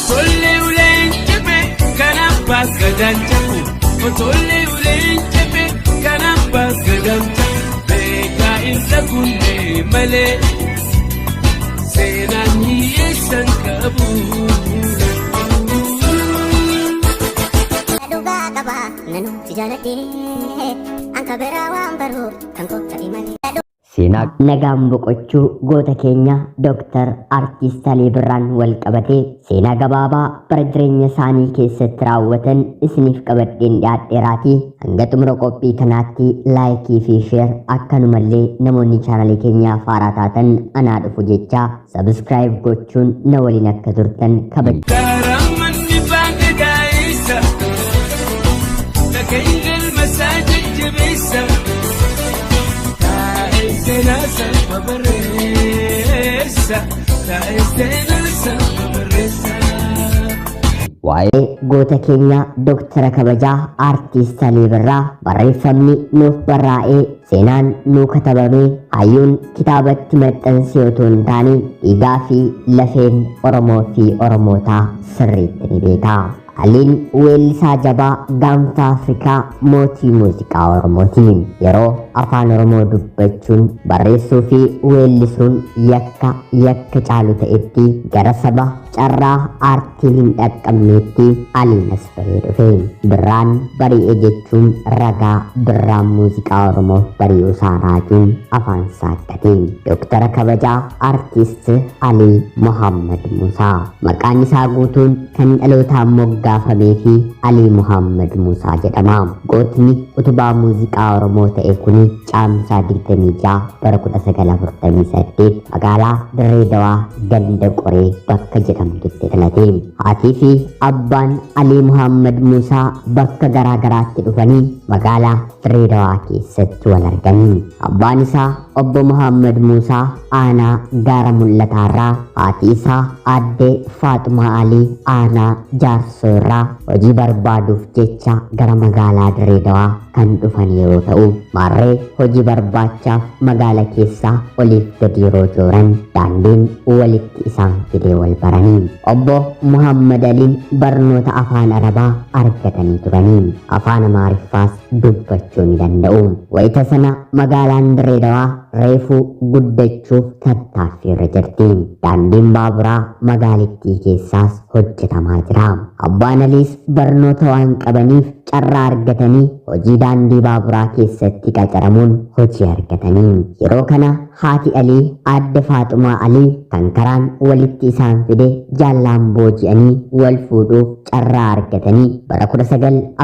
Otollee uleen cepe kan abbaa gadaan cabu. Otollee uleen cepe kan abbaa gadaan cabu. Beekaa hin dhagunne malee seenaan hiyyeessan qabu. Dhugaa qaba nanu si jaaladhe anka biraa waan baru kan koo ta'e malee. Seenaa nagaan boqochuu goota keenya Dr. Artiist Alii Birraan wal qabatee seenaa gabaabaa bara jireenya isaanii keessatti raawwatan isiniif qabadheen dhiyaadheeraatii hanga xumura qophii kanaatti laayikii fi sheer akkanumallee namoonni chaanalii keenyaaf haaraa taatan anaa dhufu jecha sabiskiraayib gochuun na waliin akka turtan kabaja. Karaa manni baanke gaa'eessa. Dhaga'iin galma isaa jajjabeessa. Taa'ee seenaa salpha barreessa. Taa'ee seenaa salpha barreessa. Waa'ee goota keenya Dooktara kabajaa Aartiist Alii Birraa barreeffamni nuuf barraa'ee seenaan nuu katabamee hayyuun kitaabatti maxxansee otoo hin taane dhiigaa fi lafeen Oromoo fi Oromootaa sirriitti ni beeka. Aliin weellisaa jabaa gaanfa Afrikaa mootii muuziqaa Oromooti. Yeroo afaan Oromoo dubbachuun barreessuu fi weellisuun yakka yakka caalu ta'etti gara saba carraa aartiin hin dhaqqabneetti Aliin as bahee dhufe. Birraan bari'e jechuun ragaa birraan muuziqaa Oromoo bari'uu isaa raajuun afaan saaqqate. Dooktara kabajaa Aartist Alii Muhammad Musaa. Maqaan isaa guutuun kan dhalootaan moggaafamee fi Alii Muhammad Musaa jedhama. Gootni utubaa muuziqaa Oromoo ta'e kuni caamsaa 26 bara 1948 magaalaa Dirree Dawaa ganda Qoree bakka jedhamtutti dhalate. Haatii fi abbaan Alii Muhammad Musaa bakka garaa garaatti dhufanii magaalaa Dirree Dawaa keessatti wal arganii. Abbaan isaa obbo Muhammad Musaa aanaa gaara mul'ataarraa, haati isaa aadde Faaxumaa Alii aanaa Jaarsoo irraa hojii barbaaduuf jecha gara magaalaa Dirree Dawaa kan dhufan yeroo ta'u, maarree hojii barbaachaaf magaala keessaa oliif gadi yeroo jooran daandiin walitti isaan fidee wal baranii. Obbo Muhammad Aliin barnoota afaan Arabaa argatanii turanii. Afaan Amaariffaas dubbachuu ni danda'u. Wayita sana magaalaan Dirree Dawaa reefuu guddachuuf tattaaffii irra jirti. Daandiin baaburaa magaalittii keessaas hojjetamaa jira. Abbaan Aliis barnoota waan qabaniif carraa argatanii hojii daandii baaburaa keessatti qacaramuun hojii argatanii. Yeroo kana haati Alii aadde Faaxumaa Alii kan karaan walitti isaan fide jaallaan booji'anii wal fuudhuuf carraa argatanii bara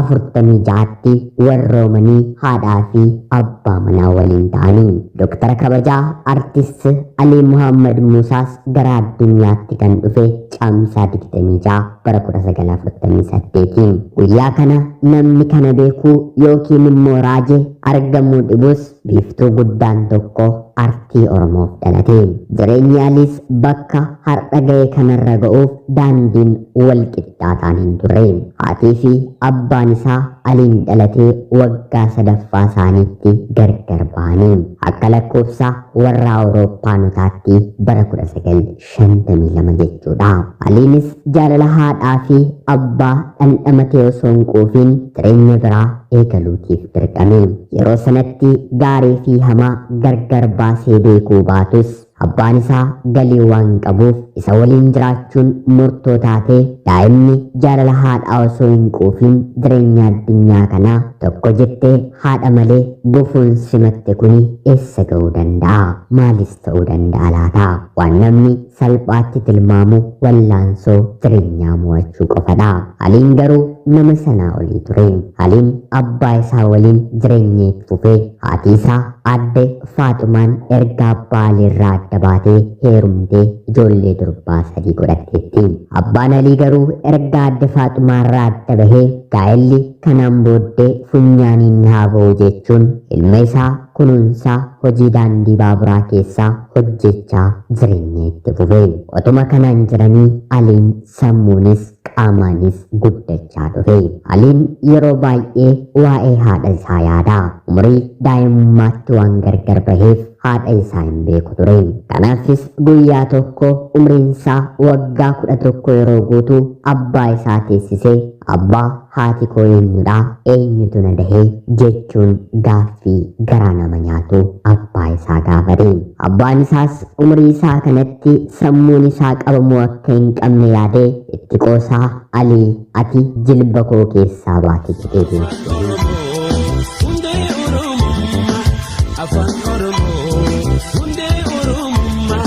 1946tti warroomanii haadhaa fi abbaa manaa waliin ta'anii. Dooktara kabajaa Artist Alii Muhammad Musaas gara addunyaatti kan dhufe caamsaa 26 bara 1948. Guyyaa kana namni kana beekuu yookiin immoo raaje argamuu dhibus biiftuu guddaan tokko artii Oromoof dhalate. Jireenyi Aliis bakka har'a ga'e kanarra ga'uuf daandiin wal qixxaataan hin turre. Haatii fi abbaan isaa Aliin dhalatee waggaa sadaffaa isaaniitti gargar ba'anii. Akka lakkoofsa warra Awurooppaanotaatti bara 1952 jechuudha. Aliinis jaalala haadhaa fi abbaa dhandhamatee osoo hin quufiin jireenya biraa eegaluutiif dirqame. Yeroo sanatti gaarii fi hamaa gargar baasee beekuu baatus abbaan isaa galii waan qabuuf isa waliin jiraachuun murtoo taatee daa'imni jaalala haadhaa osoo hin quufiin jireenya addunyaa kanaa tokko jettee haadha malee gufuun simatte kuni eessa ga'uu danda'a? Maalis ta'uu danda'a laata? Waan namni salphaatti tilmaamu wallaansoo jireenyaa mo'achuu qofadha. Aliin garuu nama sanaa olii ture. Aliin abbaa isaa waliin jireenya itti fufee haati isaa aadde Faaxumaan erga abbaa Aliirraa adda baatee heerumtee ijoollee durbaa sadii godhatteetti. Abbaan Alii garuu erga aadde Faaxumaarraa adda bahee gaa'elli kanaan booddee funyaaniin haa ba'u jechuun ilma isaa kunuunsaa hojii daandii baaburaa keessaa hojjechaa jireenya itti fufe. Otuma kanaan jiranii Aliin sammuunis qaamaanis guddachaa dhufe. Aliin yeroo baay'ee waa'ee haadha isaa yaada. Umurii daa'imummaatti waan gargar baheef haadha isaa hin beeku ture. Kanaafis guyyaa tokko umriin isaa waggaa 11 yeroo guutu abbaa isaa teessisee, "Abbaa, haati koo eenyudha? Eenyutu na dahee?" jechuun gaaffii garaa nama nyaatu abbaa isaa gaafate. Abbaan isaas umurii isaa kanatti sammuun isaa qabamuu akka hin qabne yaadee itti qoosaa, "Alii, ati jilba koo keessaa baate," jedhee deebise. Hundee Oromummaa, afaan Oromoo, hundee Oromummaa.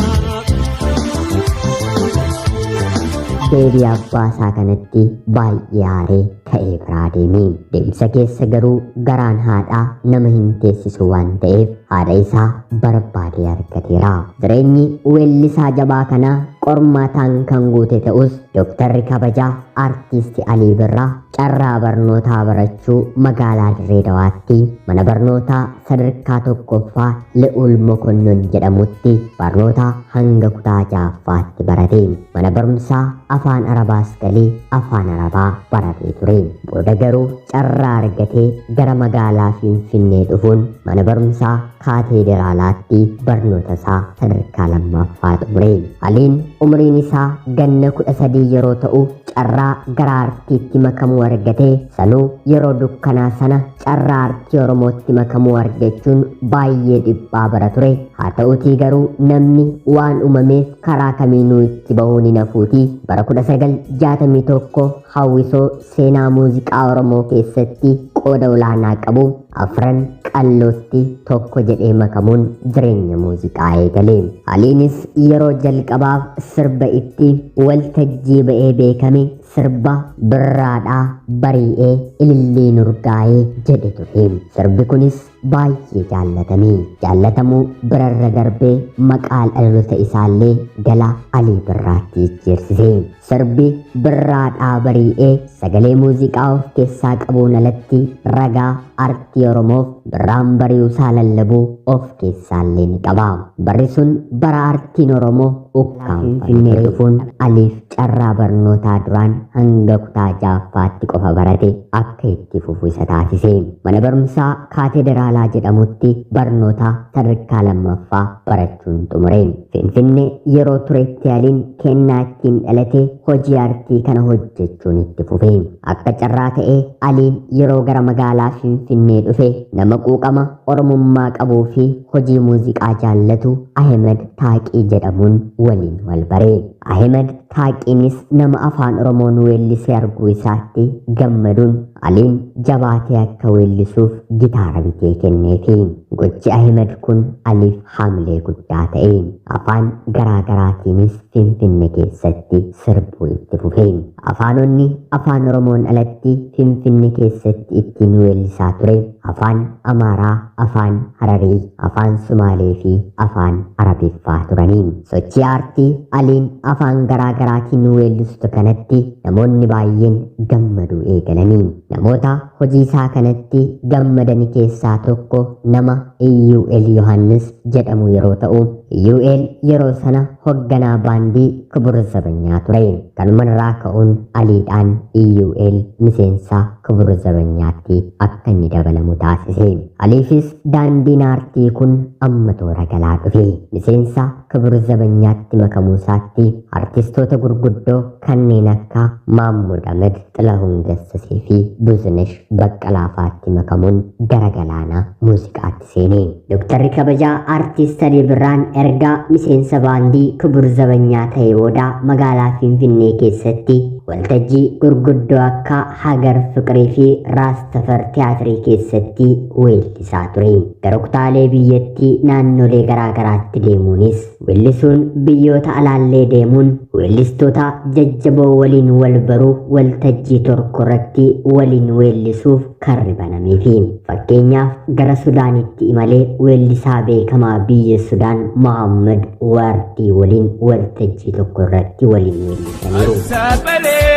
Deebii abbaa isaa kanatti baay'ee aaree ka'ee biraa deeme. Deemsa keessa garuu garaan haadhaa nama hin teessisu waan ta'eef haadha isaa barbaadee argateera. Jireenyi weellisaa jabaa kanaa qormaataan kan guute ta'us, Dooktarri kabajaa Aartisti Alii Birraa carraa barnootaa barachuu magaalaa Dirree Dawaatti mana barnootaa sadarkaa tokkoffaa Le'ul Mokonnon jedhamutti barnoota hanga kutaa ja'affaatti barate. Mana barumsaa afaan Arabaas galee afaan Arabaa baratee ture. Booda garuu carraa argatee gara magaalaa Finfinnee dhufuun mana barumsaa Kaateederaalaatti barnoota isaa sadarkaa lammaffaa xumure. Aliin umriin isaa ganna 13 yeroo ta'u carraa gara aartiitti makamuu argatee, sanuu yeroo dukkanaa sana carraa aartii Oromootti makamuu argachuun baay'ee dhiphaa bara ture. Haa ta'utii garuu namni waan uumameef karaa kamiinuu itti bahuun hin hafuutii bara 1961 hawwisoo seenaa muuziqaa Oromoo keessatti qooda olaanaa qabu Afran Qallootti tokko jedhee makamuun jireenya muuziqaa eegale. Aliinis yeroo jalqabaaf sirba itti waltajjii ba'ee beekame sirba "Birraadhaa Bari'ee Ililliin Urgaa'ee" jedhe ture. Sirbi kunis baay'ee jaallatame. Jaallatamuu birarra darbee maqaa dhaloota isaallee gala Alii Birraatti jijjiirsise. Sirbi "Birraadhaa Bari'ee" sagalee muuziqaa of keessaa qabuun alatti ragaa artii Oromoof birraan bari'uusaa lallabuu of keessaallee ni qaba. Barri sun bara artiin Oromoo ukkaamfamee dhufuun Aliif carraa barnootaa duraan hanga kutaa ja'affaatti qofa barate akka itti fufu isa taasise. Mana barumsaa Kaateederaalaa jedhamutti barnoota sadarkaa lammaffaa barachuun xumure. Finfinnee yeroo turetti Aliin kennaa ittiin dhalate hojii aartii kana hojjechuun itti fufe. Akka carraa ta'ee Aliin yeroo gara magaalaa Finfinnee dhufe nama quuqama Oromummaa qabuu fi hojii muuziqaa jaallatu Ahmed Taaqii jedhamuun waliin wal bare. Ahmed Taaqiinis nama afaan Oromoon weellisee arguu isaatti gammaduun Aliin jabaatee akka weellisuuf gitaara bitee kenneefi. Gochi Ahmed kun Aliif haamilee guddaa ta'e. Afaan garaa garaatiinis Finfinne keessatti sirbuu itti fufe. Afaanonni afaan Oromoon alatti Finfinne keessatti ittiin weellisaa ture afaan Amaaraa, afaan Hararii, afaan Sumaalee fi afaan Arabiffaa turanii. Sochii aartii Aliin afaan garaa garaatiin weellistu kanatti namoonni baay'een gammaduu eegalanii. Namoota hojii isaa kanatti gammadan keessaa tokko nama Iyyu'el Yohannis jedhamu yeroo ta'u, Iyyu'el yeroo sana hogganaa baandii Kibur Zabanyaa ture. Kanumarraa ka'uun Aliidhaan Iyyu'el miseensa Kibur Zabanyaatti akka inni dabalamu taasise. Aliifis daandiin aartii kun amma toora galaa dhufe. Miseensa Kibur Zabanyaatti makamuu isaatti artistoota gurguddoo kanneen akka Maammud Ahmed, Xilahun Gassasee fi Buzinesh Baqqalaa fa'aatti makamuun gara galaana muuziqaatti seene. Dooktarri kabajaa Aartist Alii Birraan erga miseensa baandii Kibur Zabanyaa ta'e booda magaalaa Finfinnee keessatti waltajjii gurguddoo akka Hagar Fiqirii fi Raastafar Tiyaatirii keessatti weellisaa ture. Gara kutaalee biyyattii naannolee garaa garaatti deemuunis weellisuun, biyyoota alaallee deemuun weellistoota jajjaboo waliin wal baruu, waltajjii tokko irratti waliin weellisuuf karri banameefi. Fakkeenyaaf, gara Sudaanitti imalee weellisaa beekamaa biyya Sudaan Mohammad Waardii waliin waltajjii tokko irratti waliin weellisaniiru. Saphalee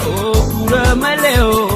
ooo, gura malee ooo.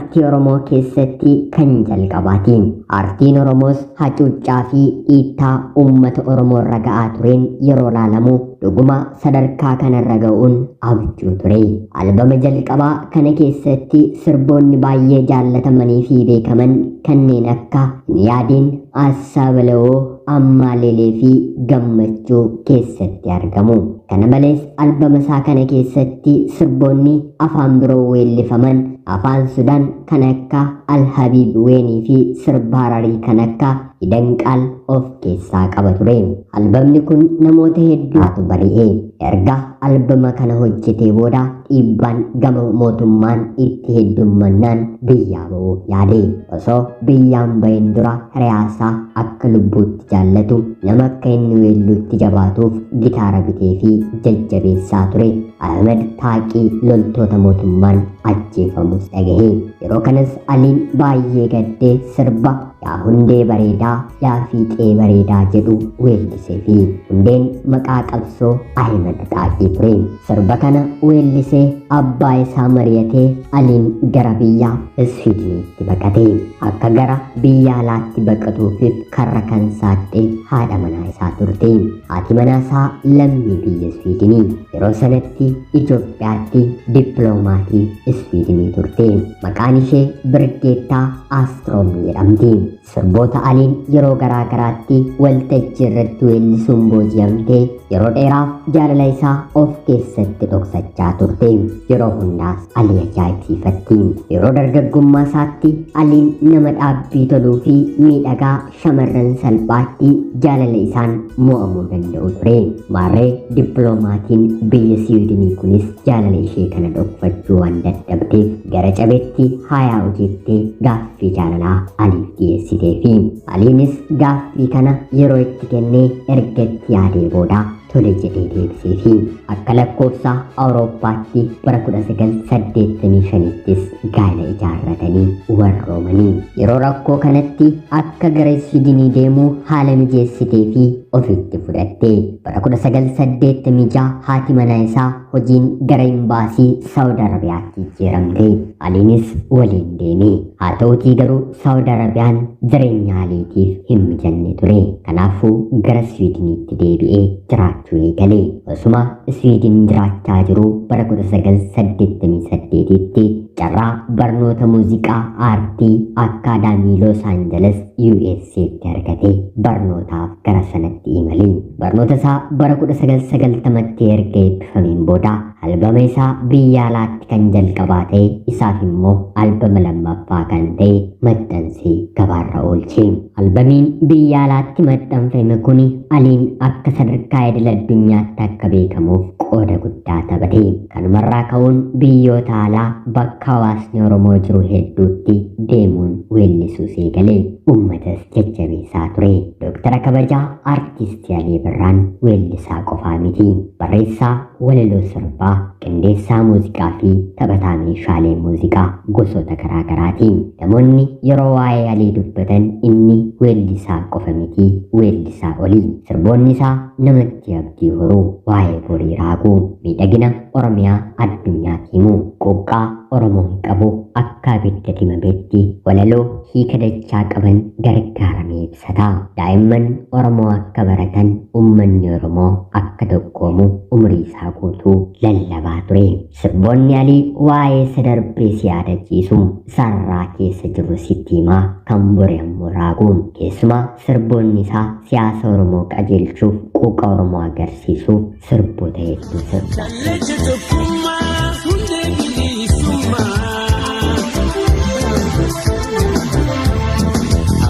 aartii Oromoo keessatti kan jalqabaati. Aartiin Oromoos hacuuccaa fi dhiittaa uummata Oromoo irra ga'aa tureen yeroo laalamu dhuguma sadarkaa kanarra ga'uun abjuu ture. Albama jalqabaa kana keessatti sirboonni baay'ee jaallatamanii fi beekaman kanneen akka Hin Yaadiin, Aassaa Balawoo, Ammaa Lelee fi Gammachuu keessatti argamu. Kana malees albama isaa kana keessatti sirboonni afaan biroo weellifaman afaan Sudaan kan akka Alhabiib Weenii fi sirba Hararii kan akka Hidanqaal of keessaa qaba ture. Albamni kun namoota hedduutu bari'e. Erga albama kana hojjetee booda dhiibbaan gama mootummaan itti heddummannaan biyyaa ba'uuf yaade. Osoo biyyaan bahin dura hiriyaasaa akka lubbuutti jaallatu nama akka inni weelluutti jabaatuuf gitaara bitee fi jajjabeessaa ture. Ahmed Taaqii loltoota mootummaan ajjeefamus dhagahe. Yeroo kanas Aliin baay'ee gaddee sirba yaa hundee bareedaa yaa fiixee bareedaa jedhu weellisee fi hundeen maqaa qabsoo Ahmed Taaqii ture. Sirba kana weellisee abbaa isaa mari'atee Aliin gara biyya Iswiidiniitti baqate. Akka gara biyya alaatti baqatuufif karra kan saaxxe haadha manaa isaa turte. Haati manaa isaa lammii biyya Iswiidinii. Yeroo sanatti Itoophiyaatti dippiloomaatii Iswiidinii turte. Maqaan ishee Birgeettaa Astroom jedhamti. Sirboota Aliin yeroo garaa garaatti waltajjii irratti weellisuun booji'amtee yeroo dheeraaf jaalala isaa of keessatti dhoksachaa turte. Yeroo hundaas Alii ajaa'ibsiifatti. Yeroo dargaggummaa isaatti Aliin nama dhaabbii toluu fi miidhagaa shamarran salphaatti jaalala isaan mo'amuu danda'u ture. Maarree dippiloomaatiin biyya Siwiidinii kunis jaalala ishee kana dhokfachuu waan dadhabdeef gara cabetti haayaa hojjettee gaaffii jaalalaa Aliif dhiyeessiteefi. Aliinis gaaffii kana yeroo itti kennee erga itti yaadee booda tole jedhee deebiseefi. Akka lakkoofsa Awurooppaatti bara 1985ttis gaa'ela ijaarratanii warroomanii. Yeroo rakkoo kanatti akka gara Siwiidinii deemuu haala mijeessitee fi ofitti fudhatte. Bara 1986 haati manaa isaa hojiin gara imbaasii Saawud Arabiyaatti jijjiiramte. Aliinis waliin deeme. Haa ta'utii garuu Saawud Arabiyaan jireenya Aliitiif hin mijanne ture. Kanaafuu gara Siwiidiniitti deebi'ee jiraachuu eegale. Osuma Siwiidin jiraachaa jiru bara 1988tti carraa barnoota muuziqaa aartii akkaadaamii Los Angeles USAtti argate barnootaaf gara sanatti imale. Barnoota isaa bara 1990tti erga eebbifameen booda albama isaa biyya alaatti kan jalqabaa ta'e isaaf immoo albama lammaffaa kan ta'e maxxansee gabaarra oolche. Albamiin biyya alaatti maxxanfame kun Aliin akka sadarkaa idil addunyaatti akka beekamuuf qooda guddaa taphate. Kanumarraa ka'uun biyyoota alaa bakka hawaasni Oromoo jiru hedduutti deemuun weellisuu eegale. Uummatas jajjabeessaa ture. Dooktara kabajaa Aartisti Alii Birraan weellisaa qofaa miti. Barreessaa walaloo sirbaa, qindeessaa muuziqaa fi taphataa meeshaalee muuziqaa gosoota garaa garaati. Namoonni yeroo waa'ee Alii dubbatan inni weellisaa qofa miti, weellisaa oli. Sirboonni isaa namatti abdii horuu, waa'ee borii raaguu, miidhagina Oromiyaa addunyaatti himu, quuqqaa Oromoon qabu akka abidda dimametti walaloo hiika dachaa qaban gargaaramee ibsata. Daa'imman Oromoo akka baratan, uummanni Oromoo akka tokkoomu umurii isaa guutuu lallabaa ture. Sirboonni Alii waa'ee isa darbee si yaadachiisu, sarara keessa jiru sitti himaa kan bore ammoo raagu. Keessumaa sirboonni isaa siyaasa Oromoo qajeelchuuf, quuqa Oromoo agarsiisuuf sirboota hedduu sirba. Kallacha tokkummaa hundee bilisummaa.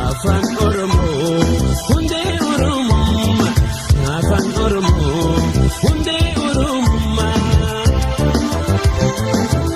Afaan Oromoo hundee Oromummaa. Afaan Oromoo hundee Oromummaa.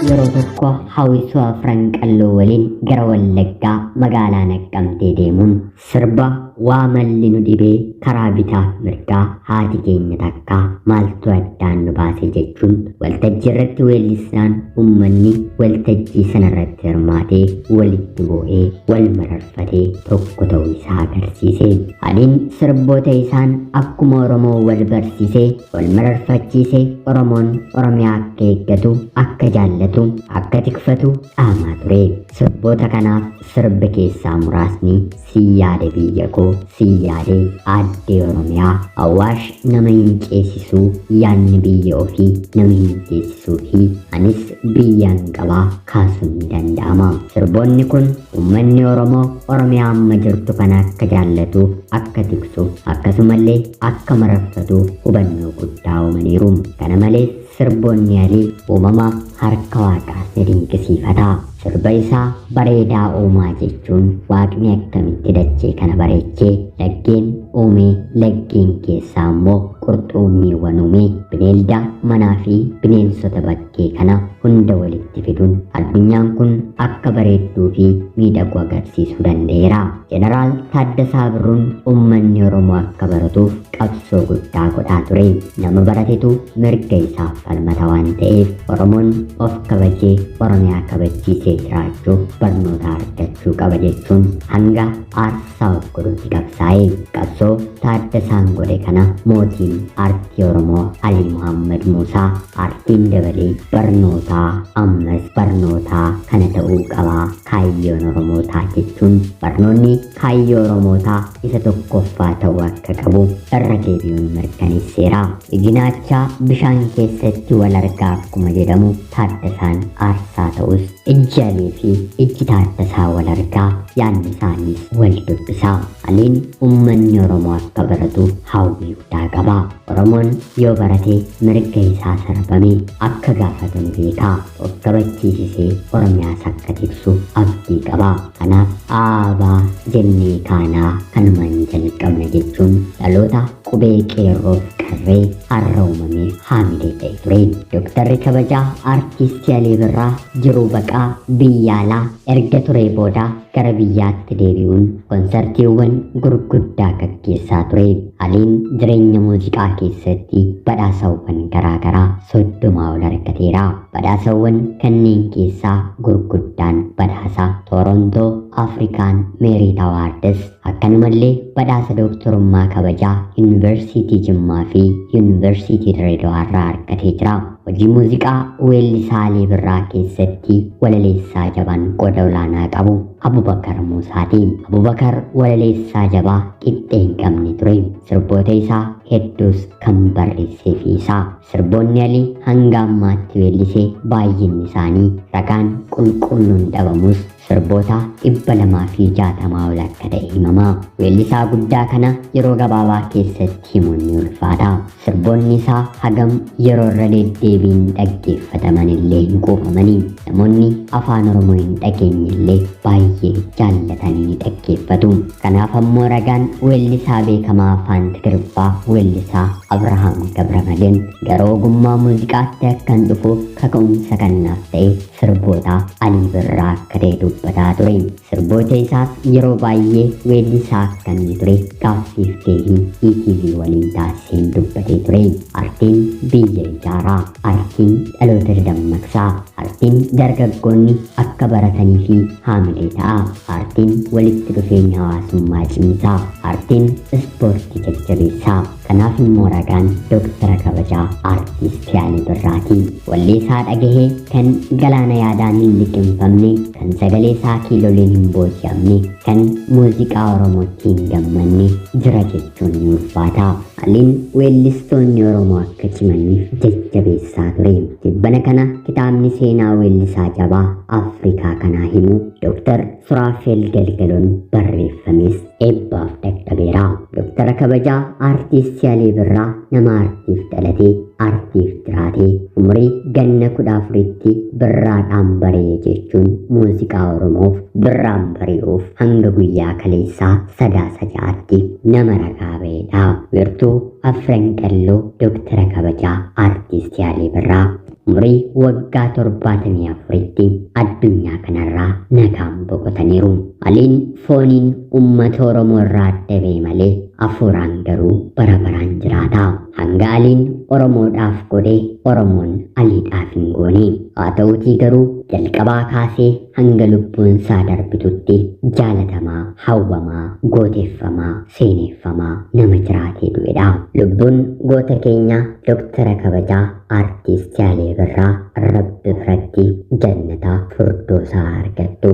Yeroo tokko hawwisoo afran qalloo waliin gara Wallaggaa magaalaa Naqqamtee deemuun sirba waa malli nu dhibee karaa bitaaf mirgaa haati keenya takkaa maaltu addaan nu baase jechuun waltajjii irratti weellisaan uummanni waltajjii sanarratti hirmaatee walitti boo'ee wal mararfatee tokko ta'uu isaa agarsiise. Aliin sirboota isaan akkuma Oromoo wal barsiisee wal mararfachiise Oromoon Oromiyaa akka eeggatu, akka jaallatu, akka tikfatu dhaamaa ture. Sirboota kanaaf sirba keessaa muraasni si yaade biyya koo, si yaade aaddee Oromiyaa, Awaash nama hin ceesisuu, yaadni biyya ofii nama hin ceesisuu fi anis biyyaan qabaa kaasuun ni danda'ama. Sirboonni kun uummanni Oromoo Oromiyaa amma jirtu kana akka jaallatuuf, akka tiksuuf, akkasumallee akka mararfatuuf hubannoo guddaa uumaniiru. Kana malees sirboonni Alii uumama harka waaqaas ni dinqisiifata. Sirba isaa bareedaa uumaa jechuun waaqni akkamitti dachee kana bareechee laggeen uumee laggeen keessaa immoo qurxummiiwwan uumee bineelda manaa fi bineensota bakkee kana hunda walitti fiduun addunyaan kun akka bareedduu fi miidhagu agarsiisuu danda'eera. Jeneraal Taaddasaa Birruun uummanni Oromoo akka baratuuf qabsoo guddaa godhaa ture. Nama baratetu mirga isaaf falmata waan ta'eef Oromoon of kabajee Oromiyaa kabachiisee jiraachuuf barnoota argachuu qaba jechuun hanga aarsaa of godhutti qabsaa'e. Qabsoo Taaddasaan godhe kana mootiin aartii Oromoo Alii Muhammad Muusaa aartiin dabalee barnootaa ammas barnootaa kana ta'uu qabaa kaayyoon Oromootaa jechuun barnoonni kaayyoo Oromootaa isa tokkoffaa ta'uu akka qabu irra deebi'uun mirkaneesseera. Ijinaachaa bishaan keessatti wal argaa akkuma jedhamu Taaddasaan aarsaa ta'us ijji Alii fi ijji Taaddasaa wal argaa yaadni isaaniis wal dubbisaa. Aliin uummanni Oromoo akka baratu hawwii guddaa qaba. Oromoon yoo barate mirga isaa sarbame akka gaafatu ni beeka. Of kabachiisisee Oromiyaas akka tiksu abdii qaba. Kanaaf aabaa jennee kaanaa kanumaan jalqabna jechuun dhaloota qubee qeerroof qarree har'a uumamee haamilee ta'e ture. Dooktarri kabajaa Aartistii Alii Birraa jiruu baqaa biyya alaa erga turee booda gara biyyaatti deebi'uun konsartiiwwan gurguddaa gaggeessaa ture. Aliin jireenya muuziqaa keessatti badhaasawwan garaagaraa 30 ol argateera. Badhaasawwan kanneen keessaa gurguddaan badhaasa Toorontoo Afrikaan Merit Awards akkanumallee badhaasa dooktorummaa kabajaa Yuunivarsiitii Jimmaa fi Yuunivarsiitii Dirreedawaa irraa argatee jira. Hojii muuziqaa weellisaa Alii Birraa keessatti walaleessaa jabaan qooda olaanaa qabu Abubakar Muusaati. Abubakar walaleessaa jabaa qixxee hin qabne ture. Sirboota isaa hedduus kan barreessee fi isaa. Sirboonni Alii hanga ammaatti weellisee baay'inni isaanii ragaan qulqulluun dhabamus sirboota 260 ol akka ta'e himama. Weellisaa guddaa kana yeroo gabaabaa keessatti himuun ni ulfaata. Sirboonni isaa hagam yeroo irra deddeebiin dhaggeeffataman illee hin quufamani. Namoonni afaan Oromoo hin dhageenye illee baay'ee jaallatanii ni dhaggeeffatu. Kanaaf ammoo ragaan weellisaa beekamaa afaan Tigiriffaa weellisaa Abrahaam Gabramadeen gara ogummaa muuziqaatti akkan dhufuuf kaka'umsa kannaaf ta'e sirboota Alii Birraa akka ta'e dubbataa ture. Sirboota isaas yeroo baay'ee weellisaa akka inni ture gaaffiif deebii ETV waliin taasiseen dubbatee ture. Aartiin biyya ijaaraa, aartiin dhaloota dammaqsaa, aartiin dargaggoonni akka baratanii fi haamilee ta'a. Aartiin walitti dhufeenya hawaasummaa cimsaa, aartiin ispoortii jajjabeessaa. Kanaaf immoo ragaan Dooktara kabajaa Aartistii Alii Birraati. Walleessaa dhagahee kan galaana yaadaan hin liqimfamne, kan sagalee isaa kiiloleen hin booji'amne, kan muuziqaa Oromootti hin gammanne jira jechuun ni ulfaata. Aliin weellistoonni Oromoo akka cimaniif jajjabeessaa ture. Tibbana kana kitaabni seenaa weellisaa jabaa Afrikaa kanaa himu Dooktar Suraafeel Galgaloon barreeffames eebbaaf dhaqqabeera. Dooktara kabajaa Aartistii Alii Birraa nama aartiif dhalatee aartiif jiraatee umurii ganna 14tti birraadhaan baree jechuun muuziqaa Oromoof birraan bari'uuf hanga guyyaa kaleessaa Sadaasa 6tti nama ragaa ba'edha. Wiirtuu Afran Qalloo Dooktara kabajaa Aartistii Alii Birraa. Umurii waggaa 74tti addunyaa kanarraa nagaan boqotaniiru. Aliin fooniin uummata Oromoo irraa adda ba'e malee hafuuraan garuu bara baraan jiraata. Hanga Aliin Oromoodhaaf godhe Oromoon Aliidhaaf hin goone. Haa ta'uutii garuu jalqabaa kaasee hanga lubbuun isaa darbitutti jaalatamaa, hawwamaa, gooteeffamaa, seeneffamaa nama jiraatee du'edha. Lubbuun goota keenya Dooktara kabajaa Aartist Alii Birraa Rabbi biratti jannata furdoosaa argattu.